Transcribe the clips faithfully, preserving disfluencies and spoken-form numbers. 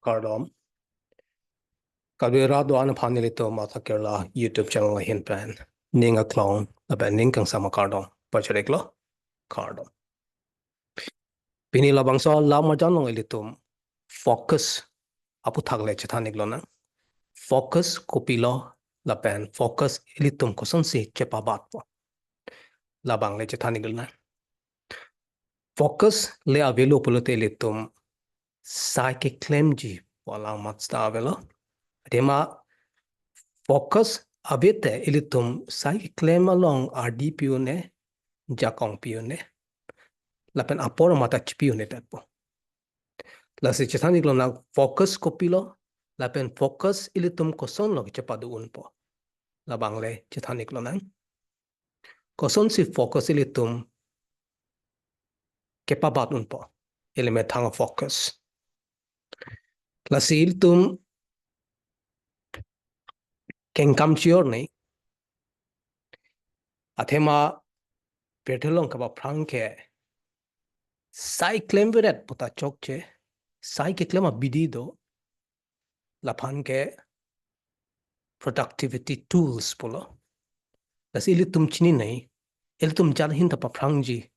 Kardom. Kadokave do-an aphan ilitum Atha Kerala YouTube channel ahin pen ning aklong lapen ning kangsam akardom pachoriklo. Kardom. Pini labangso alam arjan along ilitum focus aputhak le chethan iklonang. Focus kopilo lapen focus ilitum kosonsi chepabatpo, labang le chethan iklonang. Focus le avelo pulote ilitum sai keklemji pu alam amatsi ta avelo. Athema focus ave te ilitum sai keklem along ardi pi-un-e, jakong pi-un-e, lapen apor amat ta chipi-un-edetpo. Lasi chethan iklonang focus kopilo, lapen focus ilitum kosonlo kechepado unpo, labang le chethan iklonang. Kosonsi focus ilitum kepabat unpo, ili methang focus. Lasi ilitum kengkam chi-or ni, athema pirthe along kapaphrang ke sai klemveret puta chokche, sai keklem abidi do, laphan ke productivity tools pulo. Lasi ilitum chininei, ilitum jat ahin ta paphrangji,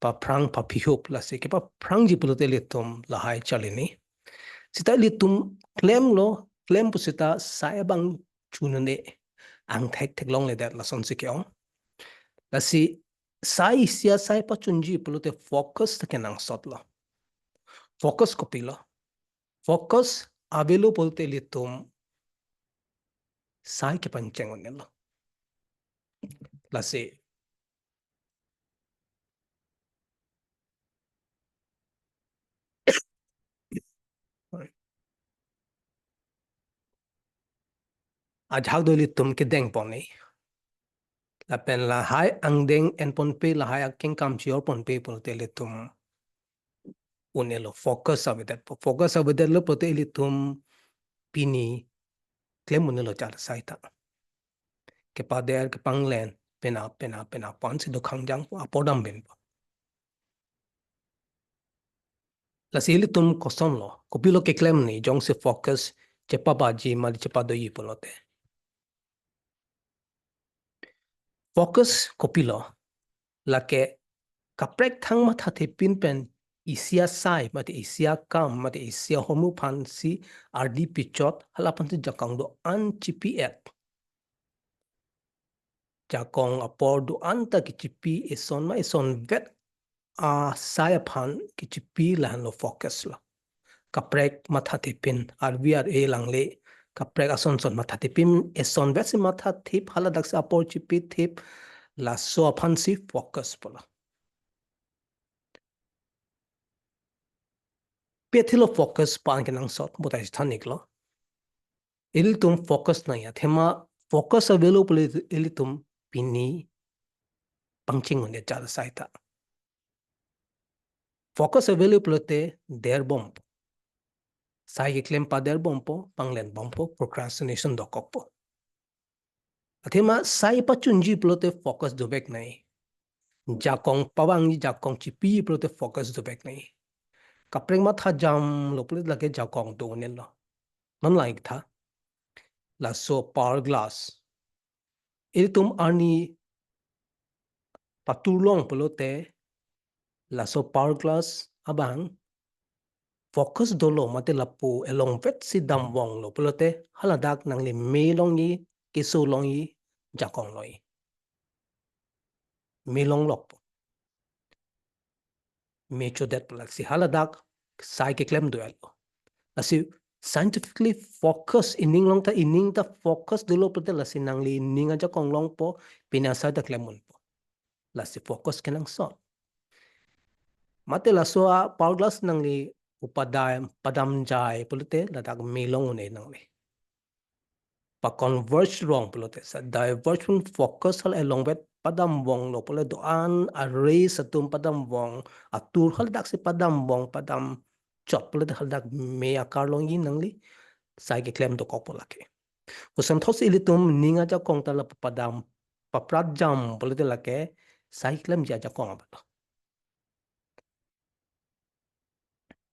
paphrang paphihup, lasi kepaphrangji pulote ilitum lahai charli ni. Seta ilitum klemlo, klem pusita sai abang chun-un-e, angthek theklongledet lasonsi ke-ong. Lasi sai isi asai pachunji pulote focus ta kenangsotlo. Focus kopilo? Focus avelo pulote ilitum sai kepangcheng un-elo. Lasi ajahak do ilitum kedeng pon ni. Lapen lahai angdeng en ponpe, lahai akengkam chi-or ponpe pulote ilitum un-elo, focus avedetpo. Focus avedetlo pulote ilitum pini klem un-elo jat asai ta. Kepader kepanglen, penap, penap, penap ponsi dokhang jang apor dambinpo. Lasi ilitum kosonlo, kopilo keklem ni, jongsi focus chepabatji mali chepadoji pulote? Focus kopilo? Lake kaprek thang mathathepin pen isi asai, mate isi akam, mate isi ahormu aphansi ardi pichot, hala aphansi jakong do-an chipi-et. Jakong apor do-an ta kechipi eson ma esonvet asai aphan kechipi, lahenlo focus lo. Kaprek mathathepin, arvi ar-e langle, kaprek asonson mathathepin, esonvetsi mathathep, haladaksi apor chipithep, laso aphansi focus pulo. Pi athilo focus pu an kenangsot, bonta chethan iklo. Ilitum focus nangji, athema focus avelo pulote ilitum pini pangcheng un-e jat asai ta. Focus avelo pulote derbompo. Sai keklem paderbompo, panglenbompo, procrastination dokokpo. Athema sai pachunji pulote focus dovek nangji. Jakong pavangji, jakong chipiji pulote focus dovek nangji. Kaprek matha jamlo pulote lake jakong do un-elo. Non lang-ik tha. Laso power glass. Ilitum arni patur long pulote laso power glass abang focus dolo mate lapu elongvetsi damvonglo pulote haladak nangli me longji, keso longji, jakong longji. Me longlokpo. Me chodetpo, lasi haladak sai keklem do-etlo. Lasi scientifically focus, ining along ta, ining ta focus dolo pulote lasi nangli ining ajakong longpo, pini asai ta klem unpo. Lasi focus kenangsot. Mate laso a power glass nangli upadai padamjai pulote ladak me long un-e nangli. Pa converge rong pulote, sa diversion focus hala elongvet padamvonglo pulote do-an a-rays atum padamvong, atur haladaksi padamvong, padamchot pulote haladak me akar longji nangli, sai keklem dokokpo lake. Koson thotsi ilitum ning ajakong ta lapu padam, paprat jam pulote lake sai klemji ajakong abang.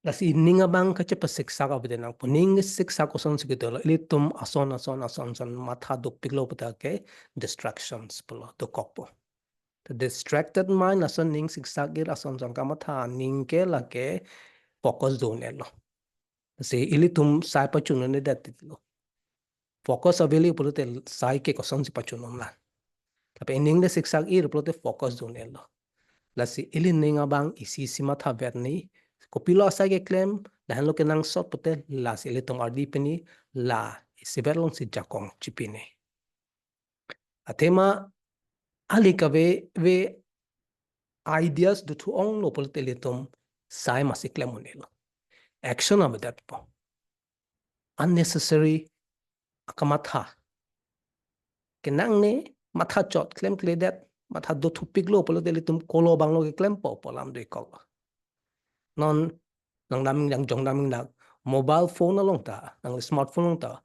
Lasi ining abang kachepasiksak avedet nangpo. Ning siksak kosonsi kedo lo, ilitum ason ason ason ason matha dopiklo puta ke distractions pulo, dokokpo. The distracted mind lason ning siksak-ir ason ason kamatha aning ke lake focus do-un-elo. Lasi ilitum sai pachun un-edet lo. Focus avelo pulote sai ke kosonsi pachun unlang. Tapi ining le siksak-ir pulote focus do-un-elo. Lasi ili ning abang isi isi mathaver ni, kopilo asai keklem, lahenlo kenangsot pulote lasi ilitum ardi pini, la isivet alongsi jakong chipi ni. Athema ali kave ve ideas dothu onglo pulote ilitum sai masi klem un-elo. Action avedetpo. Unnecessary akamatha. Kenangne matha chot klemkledet, matha dothupiklo pulote ilitum kolo abanglo keklempo pu alam do-ik kok. Non nangdam ingdang jongdam ingdang mobile phone along ta, nangli smartphone along ta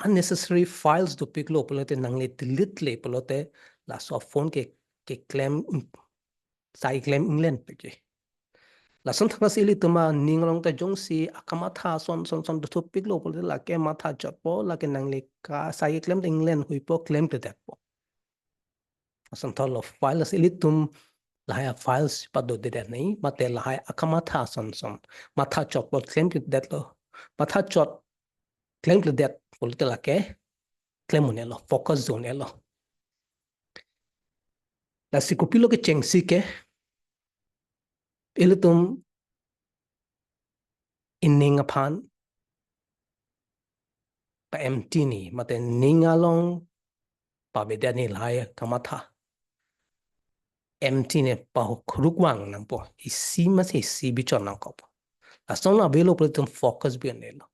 unnecessary files dopiklo pulote nangli delete-le pulote laso phone ke, keklem, sai klem inglen peke. Lason thakthaksi ilitum aning along ta jongsi akamatha ason ason ason dothupiklo pulote lake matha chotpo, lake nangli ka sai klem ta inglen huipo, klemkledetpo. Ason thotlo file, lasi ilitum lahai a-files padodedet ni, mate lahai akamatha ason ason matha chotpo, klemkledetlo. Matha chot klemkledet pulote lake klem un-elo, focus do-un-elo. Lasi kopilo kechengsi ke, ilitum ining aphan pa-empty ni, mate ning along pavedet ni lahai kamatha. Empty ni, pakhuruk vang nangpo, isi masi isi bichon nangkokpo. Lason avelo pulote ilitum focus bi un-elo.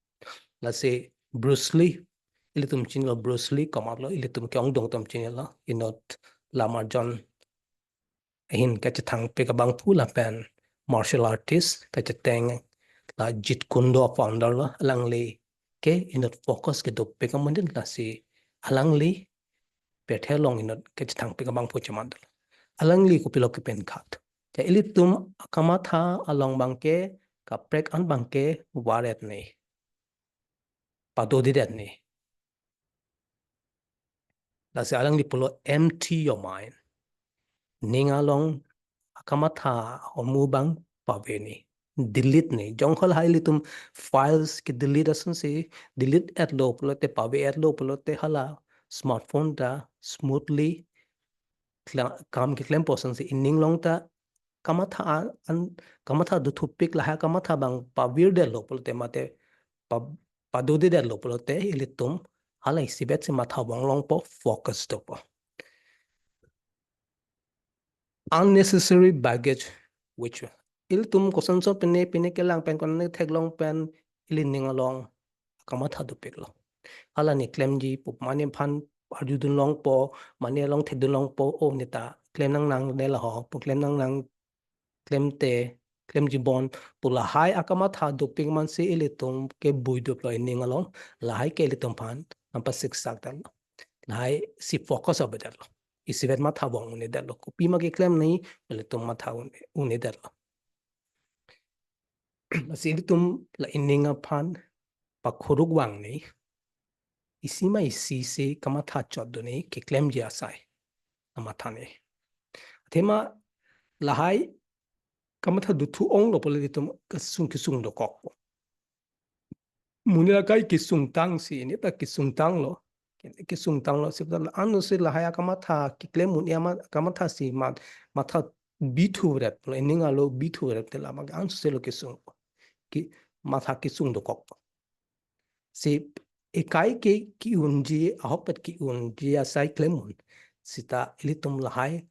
Lasi Bruce Lee, ilitum chinilo Bruce Lee, komatlo ilitum ke-ongdung atum chinilo, inut lam arjon ahin kachethangpik abangphu lapen martial artist kacheteng la Jeet Kune Do founder lo, alangli ke inut focus kedopik amonit, lasi alangli pirthe along inut kachethangpik abangphu cheman dolo. Alangli kopilo kepenkhat. Ja ilitum akamatha along abangke kaprek an abangke varet ni, padodedet ni. Lasi alangli pulo empty your mind. Ning along akamatha ahormu abang pave ni, delete ni. Jongkol hai ilitum files ke-delete asonsi, delete-etlo pulote, pave-etlo pulote hala smartphone ta smoothly kla-, kam keklempo asonsi ining along ta kamatha an, an, kamatha dothupik lahai kamatha abang pavirdetlo pulote mate pa-, padodedetlo pulote ilitum hala isivet si matha vang longpo, focus dopo. Unnecessary baggage, which ilitum kosonson pine pine kelang pen, konane theklong pen ili ning along kamatha dopiklo. Hala ne klemji pu mane aphan arjudun longpo, mane along thekdun longpo, o neta klem nangnangne laho, pu klem nangnang, klemte, klemji bon, pu lahai akamatha dopik mansi ilitum ke buiduplo ining along, lahai ke ilitum aphan nangpasiksak detlo. Lahai si focus avedetlo. Isivet matha vang un-edetlo. Kopima keklem ni, ilitum matha un-, un-edetlo. Lasi ilitum la ining aphan pakhuruk vang ni, isi ma isi si kamatha chot do ni, keklemji asai amatha ni. Athema lahai kamatha dothu onglo pulote ilitum kesung kesung dokokpo. Monit akai kesungtang si, neta kesungtanglo. Kesungtanglo, seta ansi lahai akamatha keklem un-e ama-, akamatha si mat-, matha bithuret, ining alo bithuret te lama anselo kesung. Ke matha kesung dokok. Si ekai ke ke-unji, ahokpet ke-unji asai klem un. Seta ilitum lahai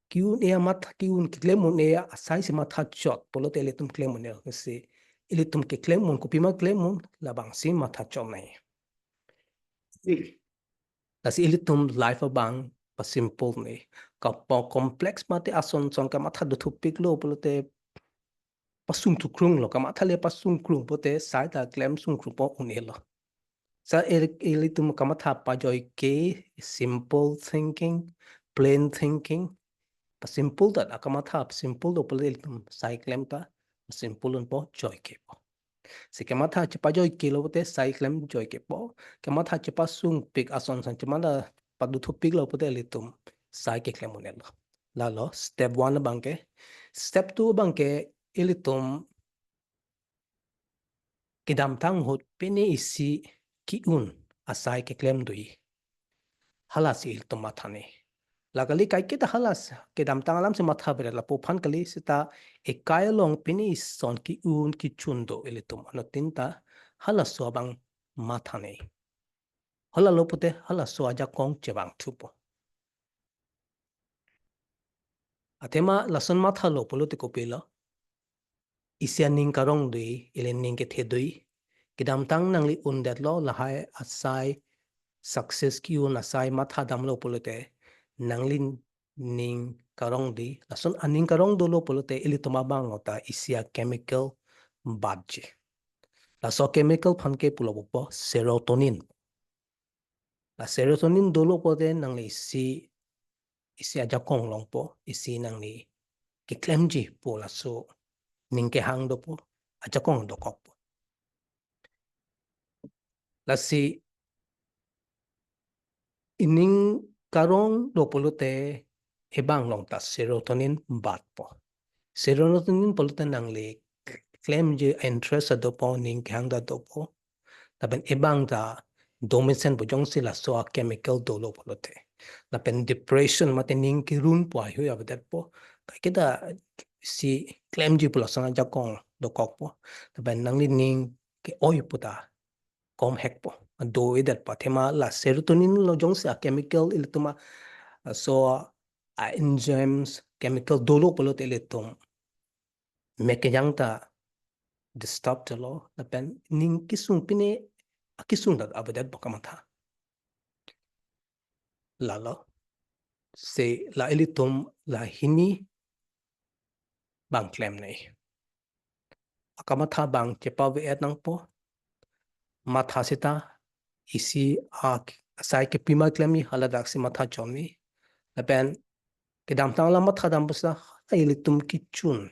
ke-un-e amat, ke-un keklem un-e asai si matha chot pulote ilitum klem un-e. Si ilitum keklem un, kopima klem un, labang si matha chot nai. Lasi ilitum life abang pa simple ni. Ka pa complex mate ason son kamatha dothupiklo pulote pasung thukrunglo, kamatha le pasung krung pote sai ta klem sung krungpo un-elo. Sa il-, ilitum kamatha pajoi ke simple thinking, plain thinking. Pa simple ta akamatha simple do pulote ilitum sai klem ta Simple unpo, joike po. Si kematha chepajoikelo pute sai klem joike po. Kematha chepasungpik ason san chematha paduthupiklo pute ilitum sai keklem un-elo. Lalo step one abangke. Step two abangke ilitum kedamtang ahut pine isi ki-un asai keklem do-i. Halasi ilitum matha nangji. La kali kaiketa halas kedamtang alamsi matha beret lapu aphan kali seta ekai along pine ison ki-un kichun do ilitum anuttin ta halaso abang matha nangji. Halalo pute halaso ajakong chevangthupo. Athema lason mathalo pulote kopilo? Isi aning karong do-i, ili ning kethe do-i. Kedamtang nangli undetlo lahai asai success ki-un asai matha damlo pulote nangli ning karong do-i. Lason aning karong dolo pulote ilitum abang ta isi a chemical batji. Laso chemical aphan ke pulo pupo serotonin. La serotonin dolo pulote nangli isi, isi ajakong longpo, isi nangli keklemji pu laso ning kehang dopo, ajakong dokokpo. Lasi ining karong do pulote ebang along ta serotonin batpo. Serotonin pulote nangli klemji interest ta dopo, ning kehang ta dopo. Lapen ebang ta domesen pu jongsi laso a chemical dolo pulote. Lapen depression mate ning kerun pu ahui avedetpo. Kaiketa si klemji pu lason ajakong dokokpo. Lapen nangli ning ke-oi pu ta komhekpo. Do-edetpo athema la serotonin lo jongsi a chemical ilitum a, so a enzymes chemical dolo pulote ilitum mek kejang ta disturb dolo lapen ning kesung pine akesung ta avedetpo kamatha. Lalo si la ilitum la hini abang klem nangji. Akamatha abang chepave-et nangpo. Matha seta isi a asai kepima klemji haladak si matha chomji. Lapen kedamtang alam matha dampo seta ilitum kichun,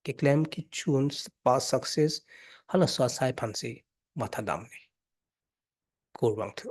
keklem kichun, past success, halaso asai aphansi matha damji. Kurvangthu.